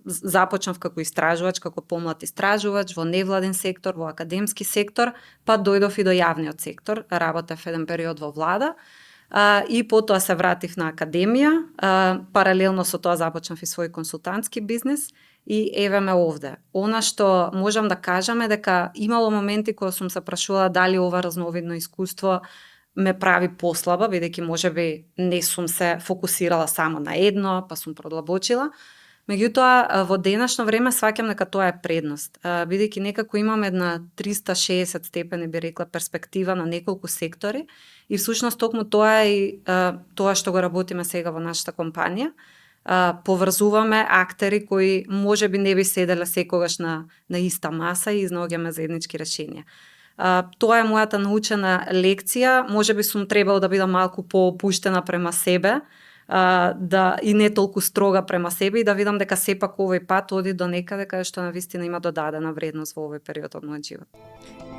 започнав како истражувач, како помлад истражувач во невладен сектор, во академски сектор, па дојдов и до јавниот сектор, работев еден период во влада, и потоа се вратив на академија, паралелно со тоа започнав и свој консултантски бизнис и еве ме овде. Она што можам да кажам е дека имало моменти кога сум се прашувала дали ова разновидно искуство ме прави послаба, бидејќи можеби не сум се фокусирала само на едно, па сум продлабочила. Меѓутоа, во денешно време сваќам дека тоа е предност, бидејќи некако имам една 360 степени, би рекла, перспектива на неколку сектори и всушност токму тоа е и тоа што го работиме сега во нашата компанија. Поврзуваме актери кои можеби не би седеле секогаш на иста маса и изнаоѓаме заеднички решенија. Тоа е мојата научена лекција, можеби сум требало да бидам малку поопуштена према себе, да и не толку строга према себе и да видам дека сепак овој пат оди до некаде каде што навистина има додадена вредност во овој период од мојот живот.